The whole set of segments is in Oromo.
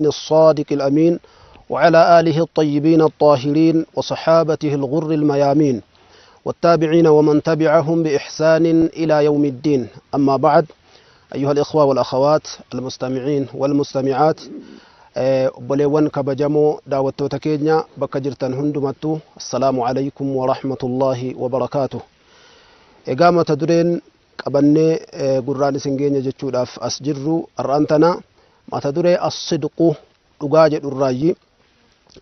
الصادق الأمين وعلى آله الطيبين الطاهرين وصحابته الغر الميامين والتابعين ومن تبعهم بإحسان إلى يوم الدين. أما بعد، أيها الإخوة والأخوات المستمعين والمستمعات، obboleewwan kabajamoo daawwattoota keenya bakka jirtan hundumattuu, assalaamu alaykum warahmatullaahi wabarakaatuh. Egaa mata dureen qabannee gurraan isin geenya jechuudhaaf as jirru har'aan tana mata duree as-sidqu, dhugaa jedhurraayyi,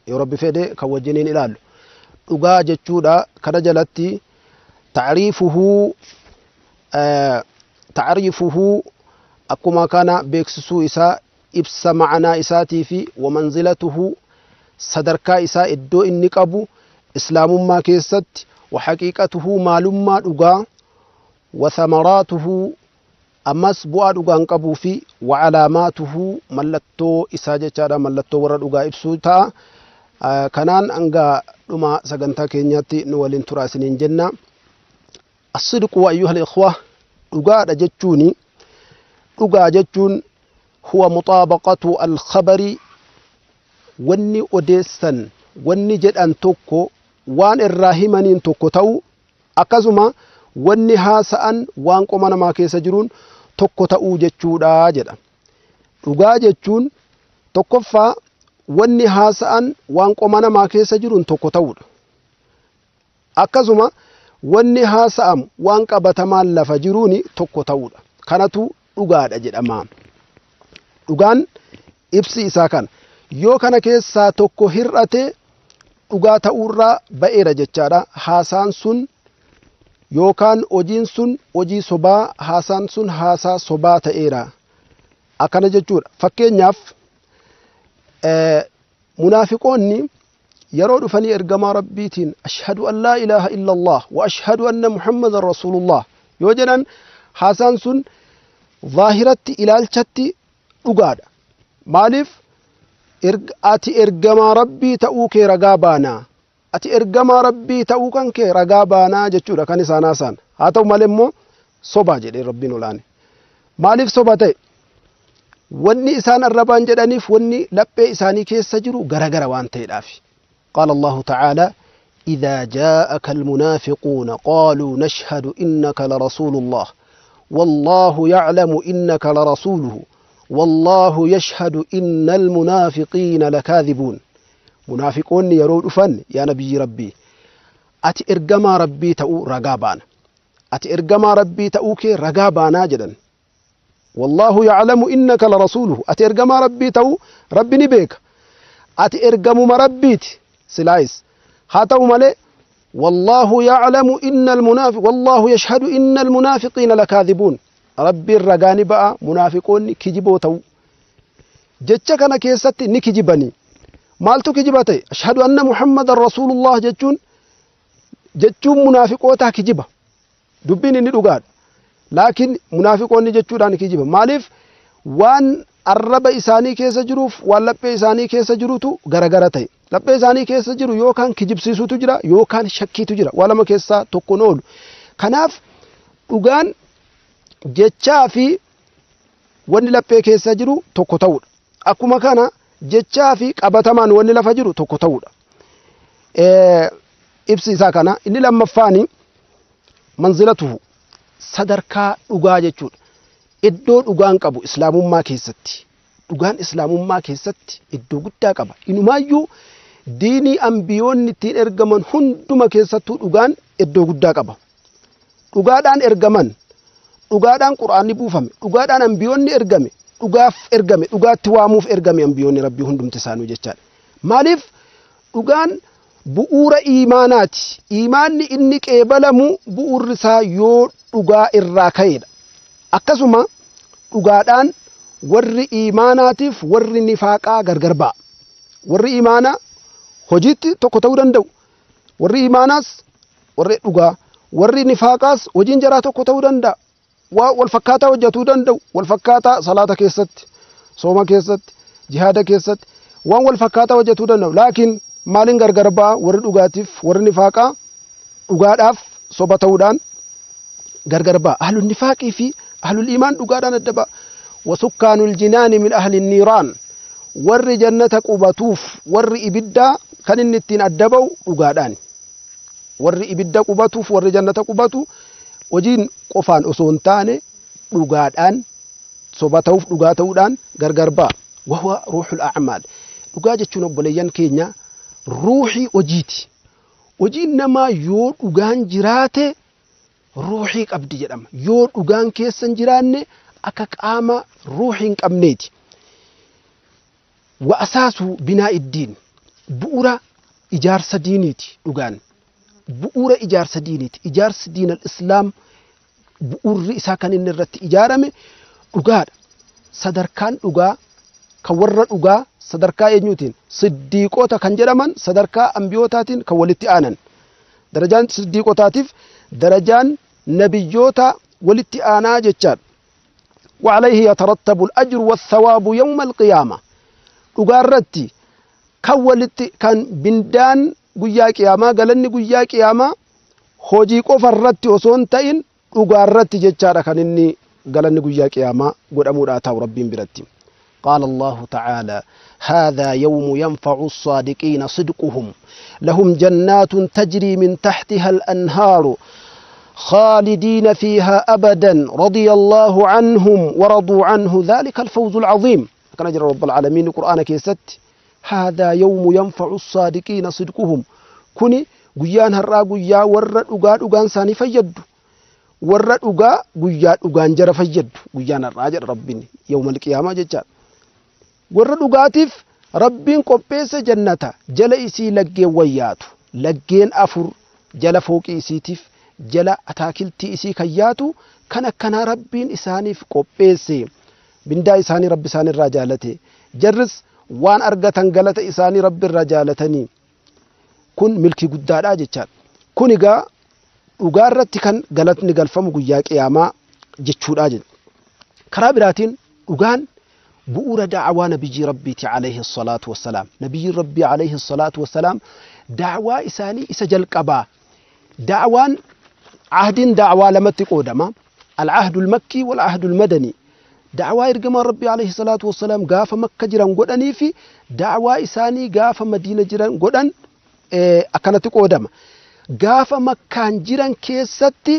yoo Rabbi fedhe kan wajjiniin ilaallu dhugaa jechuudha. Kana jalatti tacriifuhu, akkuma kana beeksisuu isaa, ibsa ma'anaa isaatii fi wamanzilatuhu, sadarkaa isaa, iddoo inni qabu islaamummaa keessatti, wahaqiiqatuhu, maalummaa dhugaa, wathamaraatuhu, ammas bu'aa dhugaan qabuu fi wacalaamaatuhu, mallattoo isaa jechaadha, mallattoo warra dhugaa ibsuu ta'a. Kanaan hanga dhuma sagantaa keenyaatti nu waliin turaa isiniin jenna. As-sidqu, ayyuha al-ikhwa, dhugaadha jechuuni, dhugaa jechuun huwa muxaabaqatu al-khabari, wanni odeessan, wanni jedhan tokko waan irraa himaniin tokko ta'u, akkasuma wanni haasa'an waan qoma namaa keessa jiruun tokko ta'uu jechuudha jedha. Dhugaa jechuun tokkoffaa wanni haasa'an waan qoma namaa keessa jiruun tokko ta'uudha. Akkasuma wanni haasa'amu waan qabatamaan lafa jiruun tokko ta'uudha. Kanatu dhugaadha jedhama. Dhugaan ibsi isaa kana. Yoo kana keessaa tokko hir'ate, dhugaa ta'uurraa ba'eera jechaadha. Haasaan sun yookaan hojiin sun hojii sobaa, haasaan sun haasaa sobaa ta'eera. Akkana jechuudha. Fakkeenyaaf, munaafiqoonni yeroo dhufanii ergamaa Rabbiitiin "Ashhadu an laa ilaaha illa Allah wa ashhadu anna Muhammadan rasuulullah" yoo jedhan, haasaan sun zaahiratti, ilaalchatti dhugaadha. Maaliif? Ati ergamaa Rabbii ta'uu kee ragaa baanaa, ati ergamaa Rabbii ta'uu kan kee ragaa baanaa jechuudha kan isaan haasa'an. Haa ta'u malee immoo sobaa jedhee Rabbiin olaane. Maaliif soba ta'e? Wanni isaan arrabaan jedhaniif wanni laphee isaanii keessa jiru garagara waan ta'eedhaaf. قال الله تعالى: إذا جاءك المنافقون قالوا نشهد إنك لرسول الله والله يعلم إنك لرسوله والله يشهد إن المنافقين لكاذبون. منافقون yeroo dhufan, "Yaa nabiyyi Rabbii, ati ergamaa Rabbii ta'uu ragaa baana, ati ergamaa Rabbii ta'uu kee ragaa baanaa" jedhan. والله يعلم إنك لرسوله, ati ergamaa Rabbii ta'uu Rabbi ni beeka, ati ergamuma Rabbiiti silaayis. Haa ta'u malee والله يعلم إن المنافق والله يشهد إن المنافقين لكاذبون, Rabbiin ragaa ni ba'a munaafiqoonni kijiboo ta'u. Jecha kana keessatti ni kijibanii. Maaltu kijiba ta'e? "أشهد أن محمدا رسول الله" jechuun munaafiqootaa kijiba. Dubbiin inni dhugaadha, laakiin munaafiqoonni jechuudhaan kijiba. Maaliif? Waan arraba isaanii keessa jiruuf waan laphee isaanii keessa jirutu garagara ta'e. Laphee isaanii keessa jiru yookaan kijibsiisutu jira yookaan shakkiitu jira. Waa lama keessaa tokkoon oolu. Kanaaf dhugaan jechaa fi wanni laphee keessa jiru tokko ta'uudha. Akkuma kana jechaa fi qabatamaan wanni lafa jiru tokko ta'uudha. Ibsi isaa kana. Inni lammaffaani manzilatuhu, sadarkaa dhugaa jechuudha. Iddoo dhugaan qabu islaamummaa keessatti. Dhugaan islaamummaa keessatti iddoo guddaa qaba. Inumaayyuu diinii ambiyoonni ittiin ergaman hunduma keessattuu dhugaan iddoo guddaa qaba. Dhugaadhaan ergaman, dhugaadhaan Qur'aanni buufame, dhugaadhaan ambiyoonni ergame, dhugaaf ergame, dhugaatti waamuuf ergame ambiyoonni Rabbii hundumti isaanii jechaadha. Maaliif? Dhugaan bu'uura iimaanaati. Iimaanni inni qeebalamu bu'uurri isaa yoo dhugaa irraa ka'edha. Akkasuma dhugaadhaan warri iimaanaatiif warri nifaaqaa gargar ba'a. Warri iimaanaa hojiitti tokko ta'uu danda'u. Warri iimaanaas warri dhugaa, warri nifaaqaas hojiin jaraa tokko ta'uu danda'a. Waa wal fakkaataa hojjetuu danda'u. Wal fakkaataa salaata keessatti, sooma keessatti, jihaada keessatti waan wal fakkaataa hojjetuu danda'u. Laakiin maaliin gargar ba'a? Warri dhugaatiif warri nifaaqaa dhugaadhaaf soba ta'uudhaan gargar ba'a. Ahlul nifaaqii fi ahlul iimaan dhugaadhaan adda ba'a. وسكان الجنان من أهل النيران. Warri jannata qubatuuf warri ibiddaa kan inni ittiin adda ba'u dhugaadhaan. Warri ibidda qubatuuf warri jannata qubatu hojiin qofaan osoo hin taane dhugaadhaan, soba ta'uuf dhugaa ta'uudhaan gargar ba'a. Wahuwa ruuxul a'maal. Dhugaa jechuun obboleeyyan keenya ruuxii hojiiti. Hojiin namaa yoo dhugaan jiraate ruuxii qabdi jedhama. Yoo dhugaan keessa hin jiraanne akka qaama ruuxii hin qabneeti. Wa asaasu binaa iddiin, bu'uura ijaarsa diiniiti dhugaan. Bu'uura ijaarsa diiniiti. Ijaarsi diinal islaam bu'uurri isaa kan inni irratti ijaarame dhugaadha. Sadarkaan dhugaa kan warra dhugaa sadarkaa eenyuutiin? Siddiiqota kan jedhaman sadarkaa ambiyootaatiin kan walitti aanan. Darajaan siddiiqotaatiif darajaan nabiyyoota walitti aanaa jechaadha. وعليه يترتب الأجر والثواب يوم القيامة. Dhugaarratti kan walitti kan bindaan guyyaa qiyaamaa, galanni guyyaa qiyaamaa hojii qofa irratti osoo hin ta'in dhugaarratti jechaadha kan inni galanni guyyaa qiyaamaa godhamuudhaa ta'u Rabbiin biratti. قال الله تعالى: هذا يوم ينفع الصادقين صدقهم لهم جنات تجري من تحتها الأنهار خالدين فيها أبدا رضي الله عنهم ورضوا عنه ذلك الفوز العظيم. كان أجر رب العالمين القرآن كيست: هذا يوم ينفع الصادقين صدقهم. كوني guyyaan har'aa guyyaa warra dhugaa dhugaan isaanii fayyaddu, warra dhugaa guyyaa dhugaan jara fayyaddu guyyaan har'aa jedha Rabbiin yawmal qiyaamaa jechaadha. Warra dhugaatiif Rabbiin qopheesse jannata jala isii laggeen wayyaatu, laggeen afur jala fooqii isiitiif jala ataakiltii isii kan yaatu kan akkanaa Rabbiin isaaniif qopheesse. Bindaa isaanii Rabbi isaanirraa jaalate, jarris waan argatan galata isaanii Rabbi irraa jaalatanii, kun milkii guddaadha jechaadha. Kun egaa dhugaa irratti kan galatni galfamu guyyaa qiyaamaa jechuudha jedha. Karaa biraatiin dhugaan bu'uura da'awaa nabiyyi Rabbiiti alayhi salaatu wassalaam. Nabiyyi Rabbii alayhi salaatu wassalaam da'awaa isaanii isa jalqabaa. Da'awaan ahdiin da'awaa lamatti qoodama. Al-ahdu al-makki wal-ahdu al-madani. Da'awaa ergamaan Rabbii alayhi salaatu wassalaam gaafa Makka jiran godhanii fi da'awaa isaanii gaafa Madiina jiran godhan akkanatti qoodama. Gaafa Makkaan jiran keessatti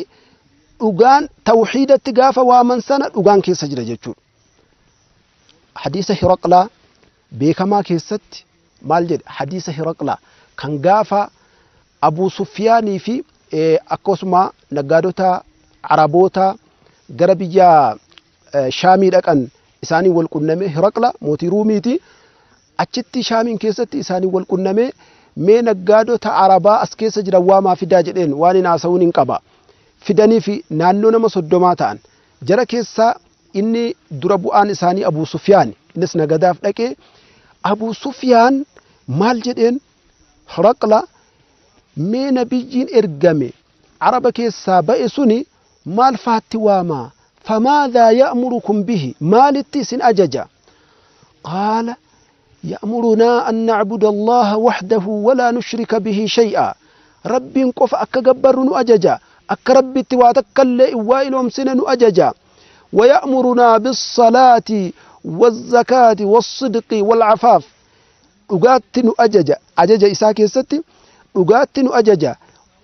dhugaan tawxiidatti gaafa waaman sana dhugaan keessa jira jechuudha. Hadiisa Hiraqlaa beekamaa keessatti maal jedhe? Hadiisa Hiraqlaa kan gaafa Abuu Sufyaanii fi akkasuma naggaadota Araboota gara biyya Shaamii dhaqan isaanii wal qunname. Hiraqla mootii Ruumiiti. Achitti Shaamiin keessatti isaanii wal qunname, mee naggaadota Arabaa as keessa jiran waamaa fidaa jedheen, waan hin haasa'uun hin qaba. Fidanii fi naannoo nama 30 ta'an. Jara keessaa inni dura bu'aan isaanii Abuu Sufyaan, innis nagadaaf dhaqee. Abuu Sufyaan maal jedheen Hiraqla? Mee nabiyyiin ergame Araba keessaa ba'e suni maal faatti waamaa? فماذا يأمركم به؟ maalitti isin ajaja? قال: يأمرنا أن نعبد الله وحده ولا نشرك به شيئا. Rabbiin qofa akka gabbarru nu ajaja, akka Rabbitti waa takkallee hin waa'iloomsine nu ajaja. ويأمرنا بالصلاة والزكاة والصدق والعفاف. Dhugaatti nu ajaja. Ajaja isaa keessatti dhugaatti nu ajaja,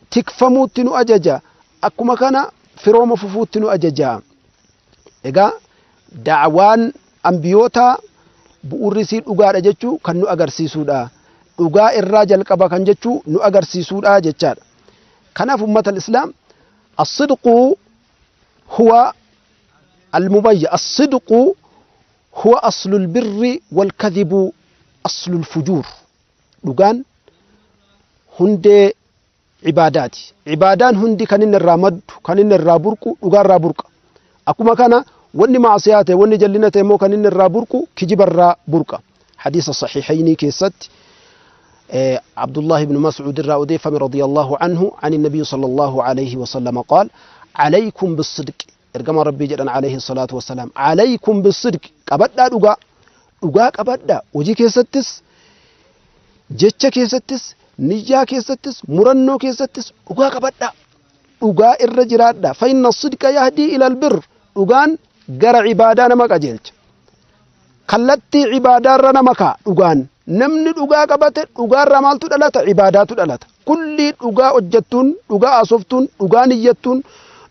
tikfamuutti nu ajaja, akkuma kana firooma fufuutti nu ajaja. Egaa da'awaan ambiyoota bu'uurri isii dhugaadha jechuu kan nu agarsiisuudha. Dhugaa irraa jalqaba kan jechuu nu agarsiisuudha jechaadha. Kanaaf ummata islaam, الصدق هو المبين، الصدق هو أصل البر والكذب أصل الفجور. Dhugaan hundee cibaadaati. Cibaadaan hundi kan inni irraa maddu, kan inni irraa burqu dhugaa irraa burqa. Akkuma kana wanni maasiyaa ta'e, wanni jallina ta'e immoo kan inni irraa burqu kijiba irraa burqa. Hadiisa saxiixaynii keessatti عبد الله بن مسعود الرا فم رضي الله عنه عن النبي صلى الله عليه وسلم قال: عليكم بالصدق. Ergama Rabbii jedhan عليه الصلاة والسلام: عليكم بالصدق. Qabadhaa dhugaa, dhugaa qabadhaa. Hojii keessattis, jecha keessattis, niyyaa keessattis, murannoo keessattis dhugaa qabadhaa, dhugaa irra jiraadhaa. فإن الصدق يهدي إلى البر. Dhugaan gara cibaadaa nama qajeelcha. Kallattii cibaadaarra nama kaa dhugaan. Namni dhugaa qabate dhugaarra maaltu dhalata? Cibaadaatu dhalata. Kullii dhugaa hojjettuun, dhugaa haasoftuun, dhugaa niyyattuun,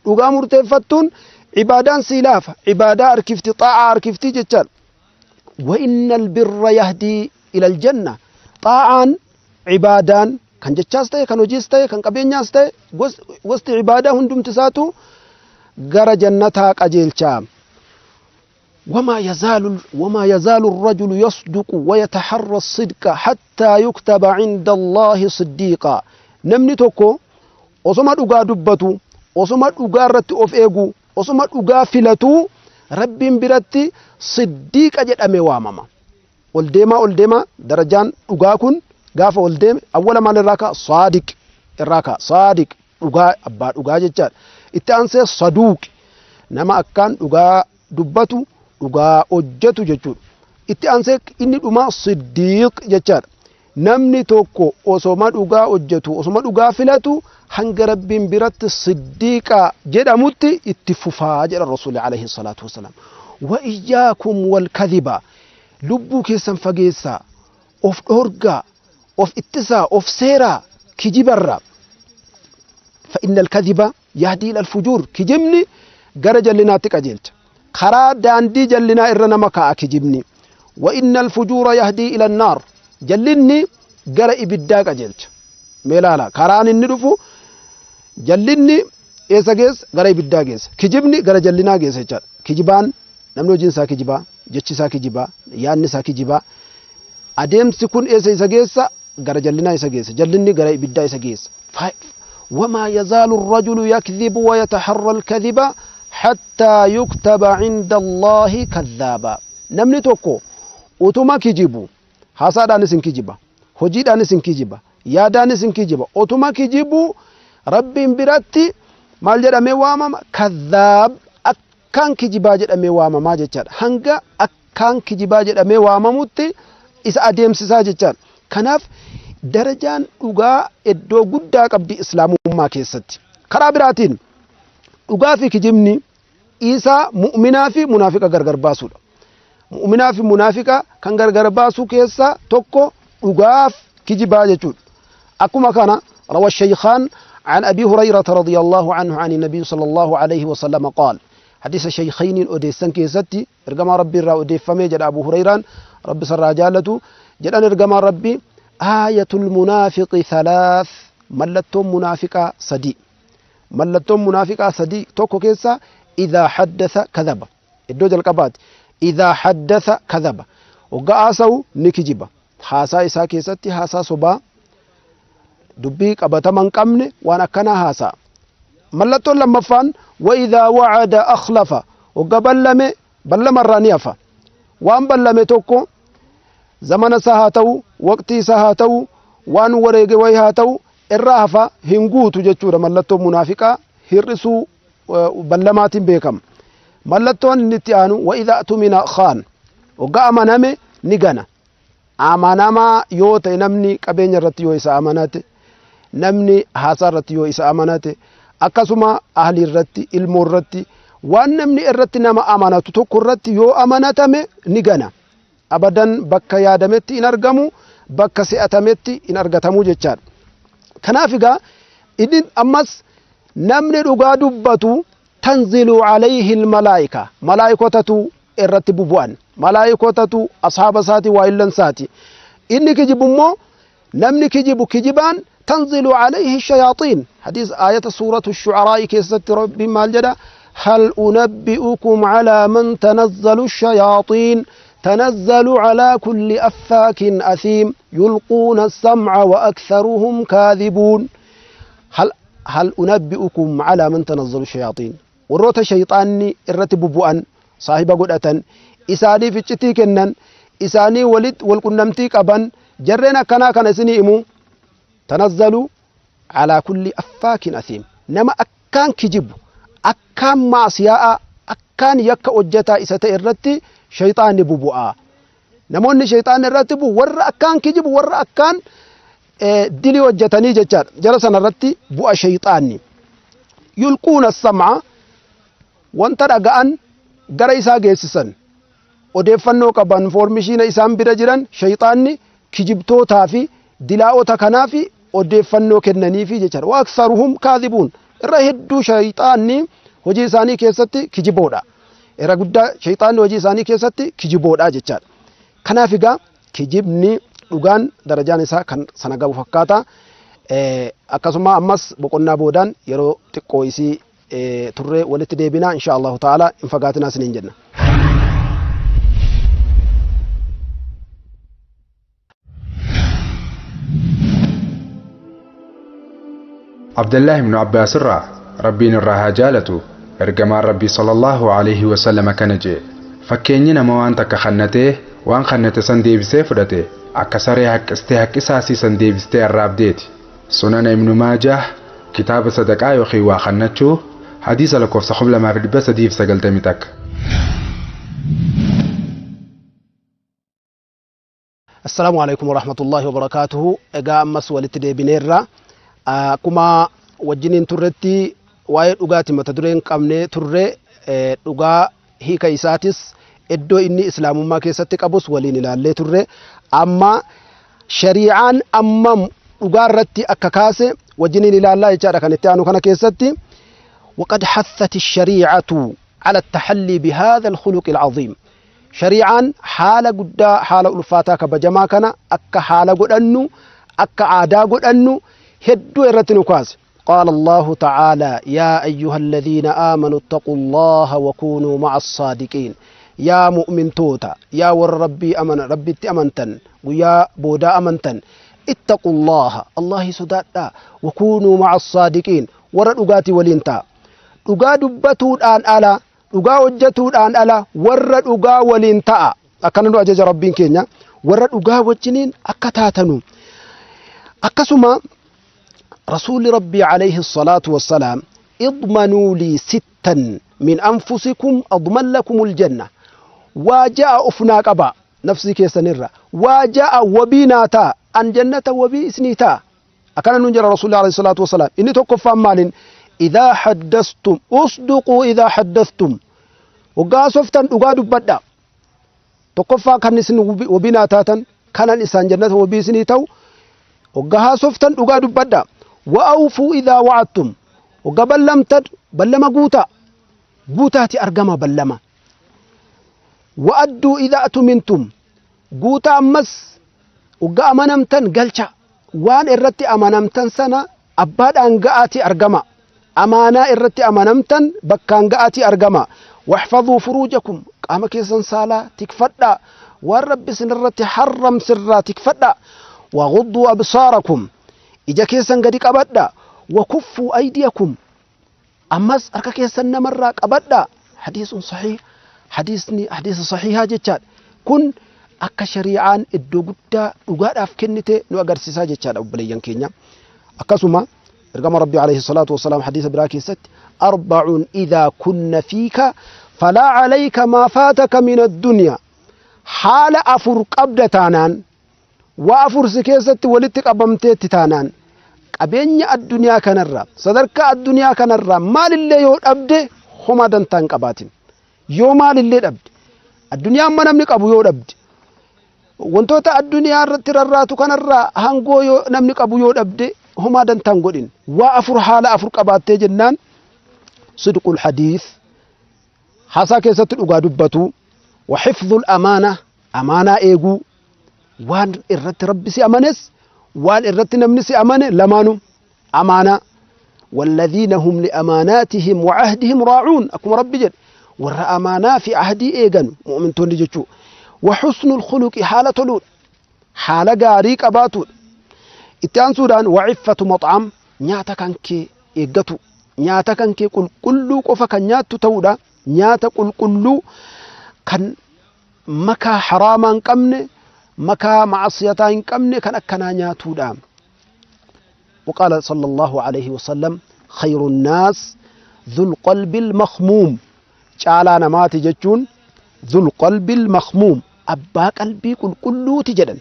dhugaa murteeffattuun cibaadaan sii laafa. Cibaadaa harkifti, xaa'aa harkifti jechaadha. Wa innal birra yahdii ilal janna. Xaa'aan cibaadaan kan jechaas ta'e, kan hojiis ta'e, kan qabeenyaas ta'e, gosti cibaadaa hundumti isaatu gara jannataa qajeelcha. وما يزال الرجل يصدق ويتحرى الصدق حتى يكتب عند الله صديقا. نمني توكو osoma dhugaa dubbatu, osoma dhugaa irratti of eegu, osoma dhugaa filatu rabbiin biratti siddiiqa jedhamee waamama. Ol deemaa ol deemaa darajaan dhugaa kun gaafa ol deeme awwala maal irraa ka'a? Saadiq irraa ka'a. Saadiq dhugaa, abbaa dhugaa jechaadha. Itti aansee saduuq, nama akkaan dhugaa dubbatu, dhugaa hojjetu jechuudha. Itti aansee inni dhumaa siddiiq jechaadha. Namni tokko osoma dhugaa hojjetu, osoma dhugaa filatu hanga rabbiin biratti siddiiqa jedhamutti itti fufaa jedha Rasuulli alayhi salaatu wasalaam. Wa iyyaakum wal kadhiba, lubbuu keessan fageessaa, of dhoorgaa, of ittisaa, of seeraa kijibarraa. Fa innal kadhiba yahdii ilal fujuur, kijibni gara jallinaatti qajeelcha. Karaa daandii jallinaa irra nama kaa'a kijibni. Wa innal fujuura yahdii ila annaar, jallinni gara ibiddaa qajeelcha. Mee ilaala, karaan inni dhufu jallinni eessa geessa? Gara ibiddaa geessa. Kijibni gara jallinaa geessa jechaadha. Kijibaan namni hojiin isaa kijibaa, jechi isaa kijibaa, yaadni isaa kijibaa. Adeemsi kun eessa isa geessa? Gara jallinaa isa geessa. Jallinni gara ibiddaa isa geessa. وما يزال الرجل يكذب ويتحرى الكذب حتى يكتب عند الله كذابا. Namni tokko utuma kijibu, haasaadhaanis hin kijiba, hojiidhaanis hin kijiba, yaadaanis hin kijiba, utuma kijibu rabbiin biratti maal jedhamee waamama? Kadhaab, akkaan kijibaa jedhamee waamamaa jechaadha. Hanga akkaan kijibaa jedhamee waamamutti isa adeemsisaa jechaadha. Kanaaf darajaan dhugaa iddoo guddaa qabdi islaamummaa keessatti. Karaa biraatiin dhugaa fi kijibni isaa mu'minaa fi munaafiqa gargar baasuudha. Mu'minaa fi munaafiqa kan gargar baasuu keessaa tokko dhugaaf kijibaa jechuudha. Akkuma kana rawa shaykhaan عن أبي هريرة رضي الله عنه عن النبي صلى الله عليه وسلم قال، حديث شيخين أديسن كيستي إرجما ربي را أديفمي جد أبو هريرة ربي سر جالته جدان إرجما ربي آية المنافق ثلاث، ملتهم منافقة صدي، ملتهم منافقة صدي توكو كيسا إذا حدث كذب، الدوج القبات إذا حدث كذب، وقاسو نكجبا حاسا إسا كيستي حاسا صبا دبيك أبتا من قمني وانا كان حاسا. ملتهم لما فان وإذا وعد أخلف، وقبل لمي بل مرانيفا وان بل لمي توكو زمن سهاتو وقتي سهاتو وان وريق ويهاتو الرهفة هنقوتو جتشورة ملتو منافقة هرسو بلمات بيكم. ملتو نتيانو وإذا أتمنى خان، وقا أمانامي نغانا أماناما يوتي نمني قبين الرتيو إسا أماناتي، نمني حاسا الرتيو إسا أماناتي، أكسما أهل الرتي إلمو الرتي وان نمني الرتي نما أماناتو توكو الرتي يو أماناتامي نغانا أبداً bakka yaadametti in argamu, bakka se'atametti in argatamu jechaadha. Kanaaf egaa inni ammas namni dhugaa dubbatu tanzilu alayhi almalaayika, malaayikotatu irratti bubu'an, malaayikotatu ashaaba isaati waa illan isaati. Inni kijibu immoo namni kijibu kijibaan tanzilu alayhi shayaaxiin. Hadiis aayata suuratu shu'araa'i keessatti rabbiin maal jedha? هل أنبئكم على من تنزل الشياطين تنزل على كل أفاك أثيم يلقون السمع وأكثرهم كاذبون. هل أنبئكم على من تنزل الشياطين؟ وروت شيطاني الرتب بؤن صاحب قدأة إساني في الشتيكنن إساني ولد والقنمتي قبن جرنا كنا كان سنيمو تنزلوا على كل أفاك أثيم. نما أكان كجب أكان معصياء أكان يك أجتا إسات الرتي شيطان ببؤا. نموني شيطان الرتب ور أكان كجب ور أكان دلي وجتني جتار جلسنا الرتي بؤا شيطاني يلقون السمع وانترى أن جريسا جيسسن odeeffannoo qaban foormishiina isaan bira jiran shayxaanni kijibtootaa fi dilaa'ota kanaaf odeeffannoo kennaniifi jechaadha. Wa aktharuhum kaadhibuun, irra hedduu shayxaanni hojii isaanii keessatti kijiboodha. Irra guddaa shayxaanni hojii isaanii keessatti kijiboodha jechaadha. Kanaaf egaa kijibni dhugaan darajaan isaa kan sana gabu fakkaata. Akkasuma ammas boqonnaa boodaan yeroo xiqqoo isii turree walitti deebinaa insha Allahu ta'ala, hin fagaatinaa isiniin jenna. Abdallah ibnu Abbaas irraa Rabbiin irraa haa jaalatu, ergamaan Rabbii sallallahu alaihi wasallam akkana jee: fakkeenyi nama waan takka kannatee waan kannate san deebisee fudhate akka saree haqqistee haqqisaasii san deebistee arraabdeeti. Sunana Ibnu Maajaah, kitaaba sadaqaa yookiin waa kannachuu, hadiisa lakkoofsa 2391. Assalaamu alaikum warahmatullahi wabarakaatuhu. Egaa ammas walitti deebineerra. Akkuma wajjiniin turretti waa'ee dhugaati mata dureen qabnee turre, dhugaa hiika isaatis iddoo inni islaamummaa keessatti qabus waliin ilaallee turre. Amma shari'aan ammam dhugaa irratti akka kaase wajjiniin ilaallaa jechaadha kan itti aanu kana keessatti. وقد حثت الشريعة على التحلي بهذا الخلق العظيم. شريعان حالة قدا حالة ألفاتا كبجما كان أكا حالة قد أكا عادا قد أنو هدو إرتنو. قال الله تعالى: يا أيها الذين آمنوا اتقوا الله وكونوا مع الصادقين. يا مؤمن توتا، يا ور ربي أمن ربي أمنتن ويا بودا أمنتن، اتقوا الله، الله صدادا، وكونوا مع الصادقين، ور dhugaatii waliin ta'a. Dhugaa dubbatuudhaan ala, dhugaa hojjetuudhaan ala, warra dhugaa waliin ta'a. Akkana nu ajaja Rabbiin keenya, warra dhugaa wajjiniin akka taatanu. Akkasuma rasuulli Rabbii alayhi salaatu wassalaam: اضمنوا لي ستا من أنفسكم أضمن لكم الجنة. Waa ja'a ufnaa qaba nafsii keessanirra, waa ja'a wabii naa ta'a, an jannata wabii isinii ta'a, akkana nuun jira rasuulli alayhi salaatu wassalaam. Inni tokkoffaan maalin? إذا حدثتم اصدقوا إذا حدثتم. Waggaa softan dhugaa dubbadha. Tokkoffaa kan isin wabii naa taatan, kanan isaan jannata wabii isinii ta'u, waggaa haasoftan dhugaa dubbadha. وأوفوا إذا وعدتم. Waggaa ballamtan ballama guutaa, guutaati argama ballama. وأدوا إذا اؤتمنتم. Guutaa ammas waggaa amanamtan galcha, waan irratti amanamtan sana abbaadhaan ga'aati argama, amaanaa irratti amanamtan bakkaan ga'aati argama. واحفظوا فروجكم. Qaama keessan saalaa tikfadhaa, waan Rabbi isin irratti harramsirraa tikfadhaa. وغضوا أبصاركم. Ija keessan gadi qabadhaa. وكفوا أيديكم. Ammas harka keessan namarraa qabadhaa. حديث صحيح, hadiisni hadiisa sahihaa jechaadha. Kun akka shari'aan iddoo guddaa dhugaadhaaf kennite nu agarsiisaa jechaadha, obboleeyyan keenya. Akkasuma ergama Rabbi alayhi salaatu wasalaam hadiisa biraa keessatti: أربع إذا كن فيك فلا عليك ما فاتك من الدنيا. Haala afur qabda taanaan, waa afur si keessatti walitti qabamteetti taanaan, qabeenya addunyaa kanarraa, sadarkaa addunyaa kanarraa maalillee yoo dhabde homaa dantaa hin qabaatin. Yoo maalillee dhabde, addunyaa amma namni qabu yoo dhabde, wantoota addunyaa irratti rarraatu kanarraa hangoo yoo namni qabu yoo dhabde, homaa dantaa hin godhin. Waa afur, haala afur qabaattee jennaan: صدق الحديث, haasaa keessatti dhugaa dubbatu, وحفظ الأمانة, amaanaa eeguu, waan irratti Rabbi si amanes, waan irratti namni si amane lamaanu amaanaa. والذين هم لأماناتهم وعهدهم راعون, akkuma Rabbi jedhe, warra amaanaa fi ahdii eegan mu'mintoonni jechuu. وحسن الخلق, haala toluudha, haala gaarii qabaatuudha. Itti aansuudhaan وعفة مطعم, nyaata kan kee eeggatu, nyaata kan kee qulqulluu qofa kan nyaattu ta'uudha, nyaata qulqulluu kan makaa haraamaa hin qabne, makaa macasiyataa hin qabne kan akkanaa nyaatuudha. وقال صلى الله عليه وسلم: خير الناس ذو القلب المخموم. Caalaa namaati jechuun ذو القلب المخموم, abbaa qalbii qulqulluuti jedhan.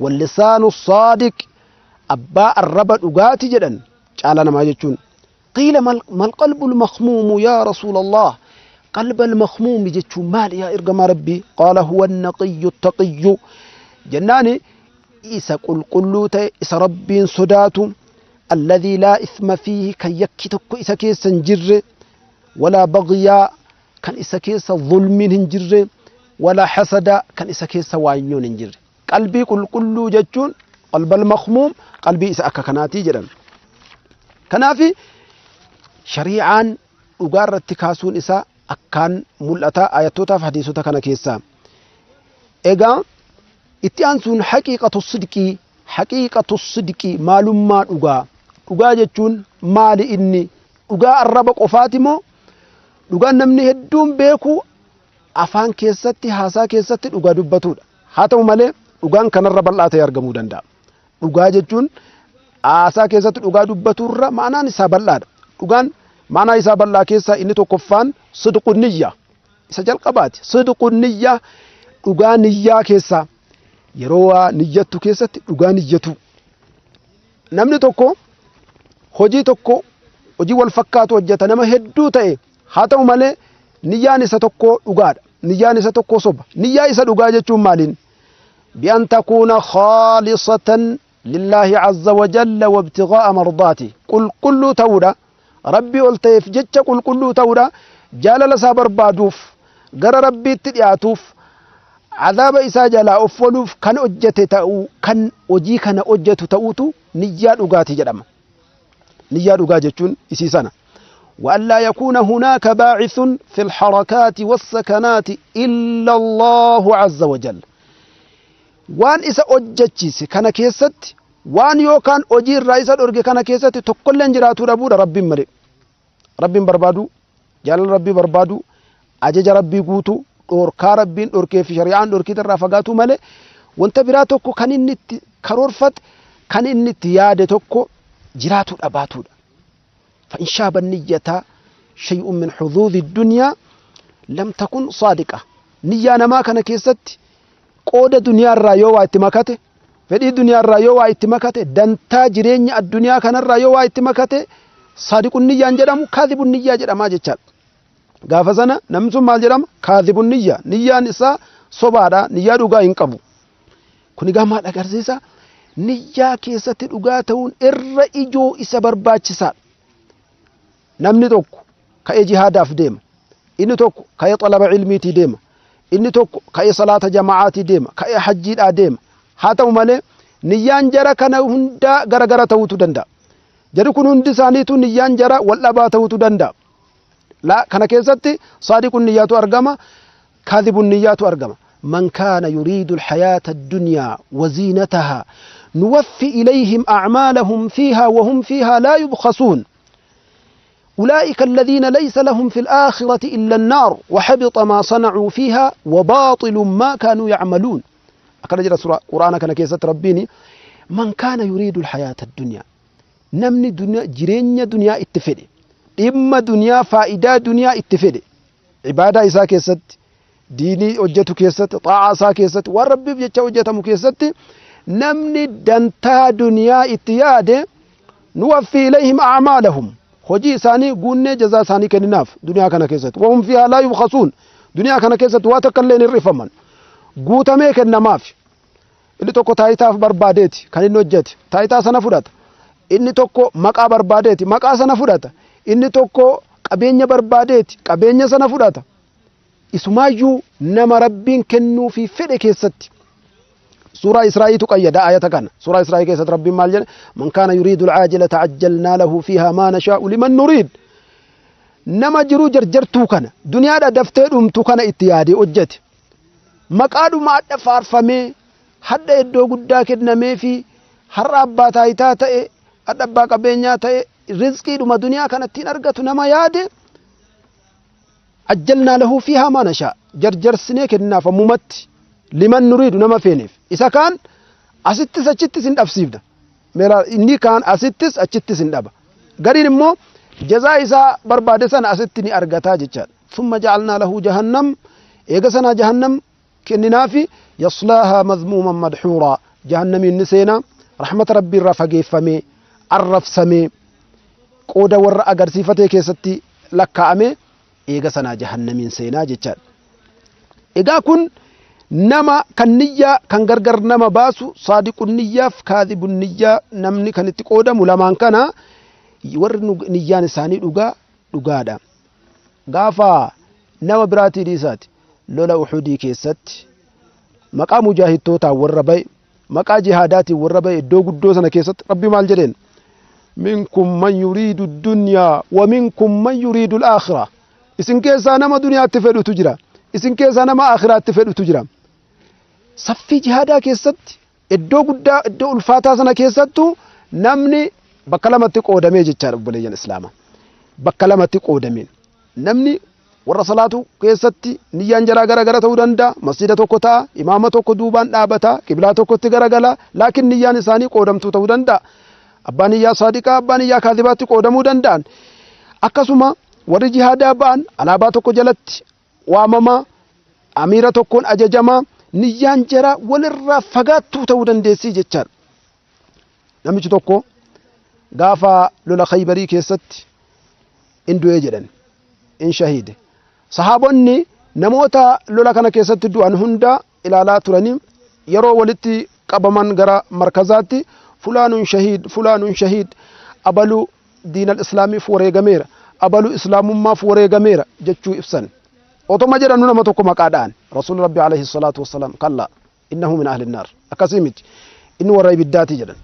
واللسان الصادق, abbaa arraba dhugaati jedhan caalaa namaa jechuun. قيل: ما القلب المخموم يا رسول الله؟ قلب المخموم جتشو مال يا إرقم ربي؟ قال هو النقي التقي. جناني إسا قل قلوت إسا ربي صدات الذي لا إثم فيه كي يكتك إسا كيسا جر، ولا بغي كان إسا كيسا ظلم هنجر، ولا حسد كان إسا كيسا واينيون هنجر. قلبي قل قلو جتشون قلب المخموم قلبي إسا أكا كناتي جرن. كنافي شريعان dhugaarratti kaasuun isaa akkaan mul'ata ayatootaaf hadiisota kana keessaa. Egaa itti aansuun haqiiqatu sidqii, haqiiqatu sidqii maalummaa dhugaa. Dhugaa jechuun maali inni? Dhugaa arraba qofaati moo dhugaan namni hedduun beeku afaan keessatti haasaa keessatti dhugaa dubbatudha. Haa ta'u malee dhugaan kanarra bal'aa ta'e argamuu danda'a. Dhugaa jechuun haasaa keessatti dhugaa dubbaturra ma'anaan isaa bal'aadha. Dhugaan ma'anaa isaa bal'aa keessaa inni tokkoffaan sidqu niyya isa jalqabaati. Sidqu niyya dhugaa niyyaa keessaa yeroo waa niyyattu keessatti dhugaa niyyatu. Namni tokko hojii tokko hojii wal fakkaatu hojjeta nama hedduu ta'e, haa ta'u malee niyyaan isa tokko dhugaadha, niyyaan isa tokko soba. Niyyaa isa dhugaa jechuun maaliin? Bi'an takuuna khaalisatan lillahi azza wa jalla wa ibtighaa'a mardaati, qulqulluu ta'uudha, rabbii ol ta'eef jecha qulqulluu ta'uudha, jaalala isaa barbaaduuf, gara rabbiitti dhiyaatuuf, عذاب isaa jalaa of ooluuf kan hojjete ta'uu, kan hojii kana hojjetu ta'uutu niyyaa dhugaati jedhama. Niyyaa dhugaa jechuun isii sana. وأن لا يكون هناك باعث في الحركات والسكنات إلا الله عز وجل. وان إسا أجتشيس كان كيست، وان يوكان أجير رئيس الأرجي كان كيست تقول جراتو ربو ربي مري. ربي بربادو، جلال ربي بربادو، أجج ربي قوتو، dhorkaa rabbiin dhorkee fi shari'aan dhorkii irraa fagaatu malee wanta biraa tokko kan inni itti karoorfate kan inni itti yaade tokko jiraatu dhabaatudha. فإن شاب النية شيء من حظوظ الدنيا لم تكن صادقة. نية نما كان كيست قود دنيا الرايو واتمكته، فدي دنيا الرايو واتمكته، دنتا جرين الدنيا كان الرايو واتمكته، صادق النية جدام كاذب النية جدام جتشال. gaafa sana namni sun maal jedhama? Kaadhibun niyya, niyyaan isaa sobaadha, niyyaa dhugaa hin qabu. Kun egaa maal agarsiisa? Niyyaa keessatti dhugaa ta'uun irra ijoo isa barbaachisaadha. Namni tokko ka'ee jihaadaaf deema, inni tokko ka'ee xalaba ilmiitii deema, inni tokko ka'ee salaata jamaa'aatii deema, ka'ee hajjiidhaa deema. Haa ta'u malee niyyaan jara kana hundaa garagara ta'uutu danda'a. Jarri kun hundi isaaniitu niyyaan jara wal dhabaa ta'uutu danda'a. لا كان كيستي صادق النيات أرجما كاذب النيات أرجما. من كان يريد الحياة الدنيا وزينتها نوفي إليهم أعمالهم فيها وهم فيها لا يبخسون أولئك الذين ليس لهم في الآخرة إلا النار وحبط ما صنعوا فيها وباطل ما كانوا يعملون. أكن جرى سورة قرآن كان كيست ربيني من كان يريد الحياة الدنيا نمني دنيا جرين دنيا اتفدي dhimma duniyaa faayidaa duniyaa itti fedhe ibaadaa isaa keessatti diinii hojjetu keessatti xaa'aa isaa keessatti waan rabbiif jecha hojjetamu keessatti namni dantaa duniyaa itti yaade nuwaffi ilayhim a'maalahum hojii isaanii guunnee jazaa isaanii kenninaaf duniyaa kana keessatti wahum fiihaa laa yubkhasuun duniyaa kana keessatti waa takka illee hin hir'ifaman guutamee kennamaaf. Inni tokko taayitaaf barbaadeeti kan inni hojjete taayitaa sana fudhata, inni tokko maqaa barbaadeeti maqaa sana fudhata, inni tokko qabeenya barbaadeeti qabeenya sana fudhata. Isumaayyuu nama rabbiin kennuufi fedhe keessatti suuraa Israa'iitu qayyada ayata kana. Suuraa Israa'ii keessatti rabbiin maal jedhe? Man kaana yuriidu alcaajila tacajjalnaa lahu fiihaa maa nashaa'u liman nuriid. Nama jiruu jarjartuu kana duniyaadha daftee dhumtu kana itti yaadee hojjete maqaadhuma hadha faarfamee hadha iddoo guddaa kennamee fi har'a abbaa taayitaa ta'e hadha abbaa qabeenyaa ta'e rizqiidhuma duniyaa kanattiin argatu nama yaade ajjalnaa lahu fiihaa maa nashaa jarjarsinee kennaaf ammumatti liman nuriidu nama feeneef. Isa kaan asittis achittis hin dhabsiifna, inni kaan asittis achittis hin dhaba, gariin immoo jazaa isaa barbaade sana asitti ni argataa jechaadha. Thumma ja'alnaa lahu jahannam eega sanaa jahannam kenninaafi yaslaahaa madmuuman madhuuraa jahannamiin ni seenaa rahmata rabbii irraa fageeffamee arrabsamee qooda warra agarsiifatee keessatti lakkaa'amee Eega sanaa jahannamiin seenaa jechaadha. Egaa kun nama kan niyyaa kan gargar nama baasu saadiqun niyyaaf kaadhibun niyyaa namni kan itti qoodamu lamaan kana warri niyyaan isaanii dhugaa dhugaadha. Gaafa nama biraatii dhiisaati lola Uxudii keessatti maqaa mujaahidtootaan warra ba'e maqaa jihaadaatiin warra ba'e iddoo guddoo sana keessatti Rabbi maal jedheen? Minkum man yuriidu dunyaa wa minkum man yuriidu al-aakhira. Isin keessaa nama duniyaatti fedhutu jira, isin keessaa nama aakhiraatti fedhutu jira. Saffii jihaadaa keessatti iddoo guddaa iddoo ulfaataa sana keessattu namni bakka lamatti qoodamee jechaadha obboleeyyan Islaamaa. Bakka lamatti qoodamee namni warra salaatu keessatti niyyaan jaraa gara gara ta'uu danda'a. Masjida tokko ta'a, imaama tokko duubaan dhaabata, qiblaa tokkotti garagala, laakiin niyyaan isaanii qoodamtuu ta'uu danda'a. Abbaan niyyaa saadiqaa, abbaan niyyaa kaadibaatti qoodamuu danda'an. Akkasuma warri jihaadaa ba'an alaabaa tokko jalatti waamamaa, amiira tokkoon ajajamaa, niyyaan jaraa walirraa fagaattuu ta'uu dandeessii jechaadha. Namichi tokko gaafa lola Khaybarii keessatti in du'ee jedhan, in shahiide. Sahaabonni namoota lola kana keessatti du'an hunda ilaalaa turanii yeroo walitti qabaman gara markazaatti fulaanun shahiid fulaanun shahiid abaluu diinal islaamiif wareegameera abaluu islaamummaaf wareegameera jechuu ibsan. Otoma jedhanu nama tokko maqaa dha'an. Rasuulli Rabbi alayhi salaatu wassalaam kallaa innahu min ahli naar akkasii miti inni warra ibiddaati jedhan.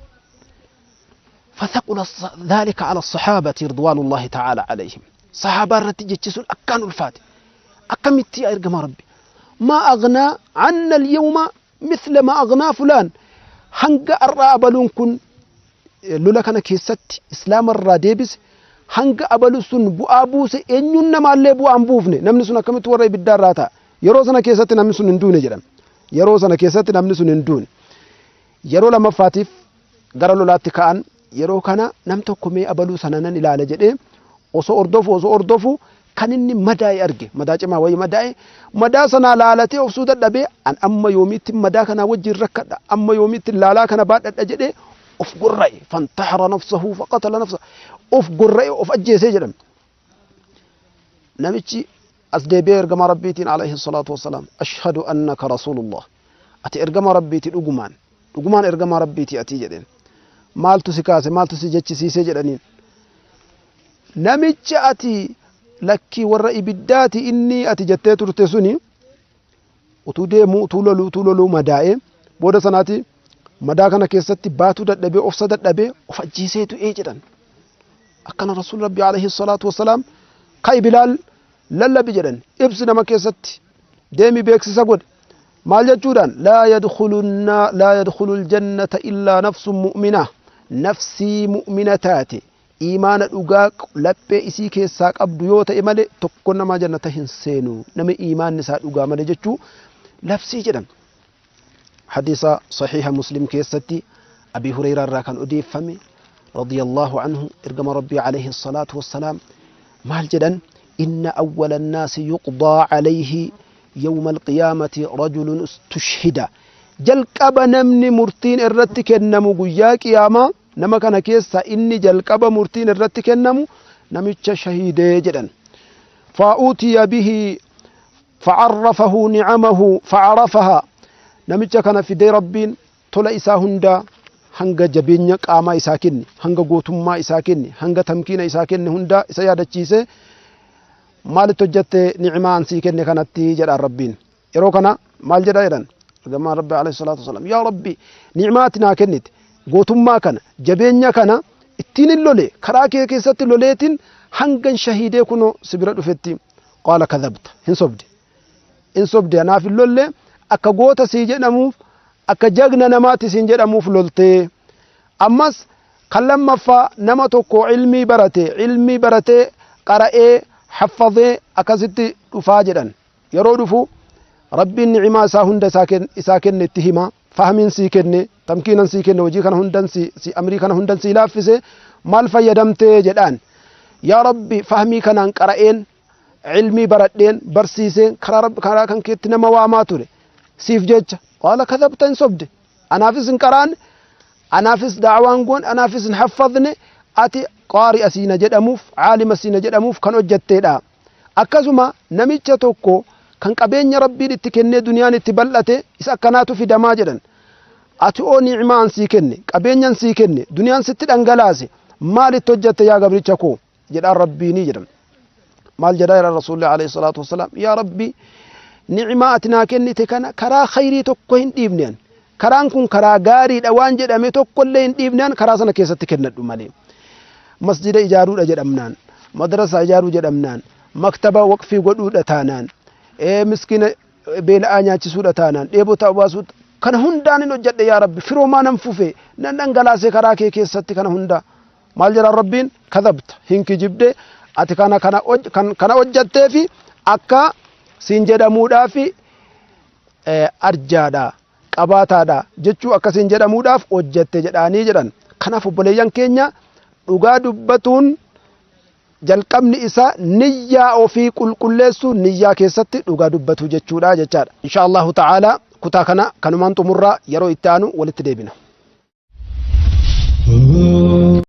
فثقل ذلك على الصحابة رضوان الله تعالى عليهم. صحابة رتي جتشسون أكان الفاتح أكمتي أرجم ربي ما أغنى عنا اليوم مثل ما أغنى فلان. هنگ الرابلون كن لولا كان كيست إسلام الراديبس هنگ أبلسون بؤابوس إنيون ما اللي بو أنبوفني نمنسون أكمت ورأي بالدار راتا يروسنا كيست نمنسون ندون جرم يروسنا كيست نمنسون ندون يرو لما فاتف قرلوا لا تكان yeroo kana nam tokko mee abaluu sana nan ilaala jedhee osoo ordofu kan inni madaa'e arge madaa cimaa wayii madaa'e madaa sanaa laalatee obsuu dadhabee an amma yoomiitti madaa kanaa wajjin rakkadha amma yoomiitti laalaa kana baadhadha jedhee of gurra'e fantahara nafsahu faqatala nafsa of gurra'e of ajjeesee jedhame. Namichi as deebi'ee ergamaa rabbiitiin alayhi salaatu wassalaam ashhadu annaka rasuulullah ati ergamaa rabbiiti dhugumaan dhugumaan ergamaa rabbiiti ati jedheen. Maaltu si kaase maaltu si jechisiise jedhaniin. Namicha ati lakkii warra ibiddaati inni ati jettee turte suni utuu deemuu utuu loluu madaa'e booda sanaati madaa kana keessatti baatuu dadhabee ofsa dadhabee of ajjeesee du'ee jedhan. Akkana Rasuul Rabbi alayhi salaatu wassalaam ka'i Bilaal lallabi jedhan ibsi nama keessatti deemi beeksisa godhe. Maal jechuudhaan laa yadkhulul jannata illaa nafsun mu'mina nafsii mu'mina taate iimaana dhugaa laphee isii keessaa qabdu yoo ta'e malee tokko nama jannata hin seenu nama iimaanni isaa dhugaa malee jechuu labsii jedhan. Hadiisa sahiha Muslim keessatti Abi Hureyraa irraa kan odeeffame radiyallahu anhu ergama Rabbii alayhi salaatu wassalaam maal jedhan inna awwala annaasi yuqdaa alayhi يوم القيامة رجل استشهد جلقب نمني مرتين الرت كنمو قيا قيامة نما كان كيسا إني جلقب مرتين الرت كنمو نمتش شهيد جدا فأوتي به فعرفه نعمه فعرفها نمتش كان في دي ربين طول إسا هندا هنگا جبين قاما إسا كني هنگا قوتما إسا كني هنگا تمكين إسا كني هندا إسا يادتشيسي maalitti hojjette ni'imaan sii kenne kanatti jedhaan rabbiin yeroo kana maal jedha jedhan ergamaan rabbi alayhi salaatu wasalaam yaa rabbi ni'imaati naa kennite gootummaa kana jabeenya kana ittiin hin lole karaa kee keessatti loleetiin hangan shahiidee kunoo si bira dhufetti qaala kadhabta hin sobde anaaf hin lolle akka goota sii jedhamuuf akka jagna namaatti siin jedhamuuf loltee ammas kan lammaffaa nama tokko ilmii baratee qara'ee حفظي أكستي رفاجرا يرودفو ربي النعمة ساهند ساكن اتهما فهمين سيكن تمكينا سيكن وجيكنا هندن سي أمريكا هندن سي لافسي مال فيدمتي جدان يا ربي فهمي كان قرئين علمي بردين برسيسين كرا رب كرا كان كتنا مواماتوري سيف جج قال كذبت إن صبد أنا فيس قران أنا فيس دعوان قون أنا فيس حفظني أتي قارئ سينا جدموف عالم سينا جدموف كان وجدتي لا Akkasuma namicha tokko kan qabeenya Rabbiin itti kennee duniyaan itti bal'ate isa akkanaatu fidamaa jedhan. Ati oo ni'imaan sii kenne, qabeenyan sii kenne, duniyaan sitti dhangalaase, maalitti hojjatte yaa gabricha koo jedhaan Rabbiinii jedhan. Maal jedhaa jedhan Rasuulli alayhi salaatu wassalaam, yaa Rabbi, ni'imaa ati naa kennite kana karaa khayrii tokko hin dhiibne an. Karaan kun karaa gaariidha waan jedhame tokkollee hin dhiibne an, karaa sana keessatti kennadhu malee. Masjida ijaaruudha jedhamnaan, madrasaa ijaaruu jedhamnaan, maktaba waqfii godhuudha taanaan, miskiina beela'aa nyaachisuudha taanaan, dheebota obaasuu kana hundaan hin hojjedhe yaa Rabbi, firoomaa nan fufe, nan dhangalaase karaa kee keessatti kana hunda. Maal jedhaan Rabbiin? Kadhabta, hin kijibde, ati kana kana hojjettee fi akka siin jedhamuudhaaf arjaadha, qabaataadha jechuu akkasiin jedhamuudhaaf hojjette jedhaanii jedhan. Kanaaf obboleeyyan keenya, dhugaa dubbatuun jalqabni isaa niyyaa ofii qulqulleessuu, niyyaa keessatti dhugaa dubbatu jechuudha jechaadha. Insha Allahu ta'ala kutaa kana kanumaan xumurraa, yeroo itti aanu walitti deebina.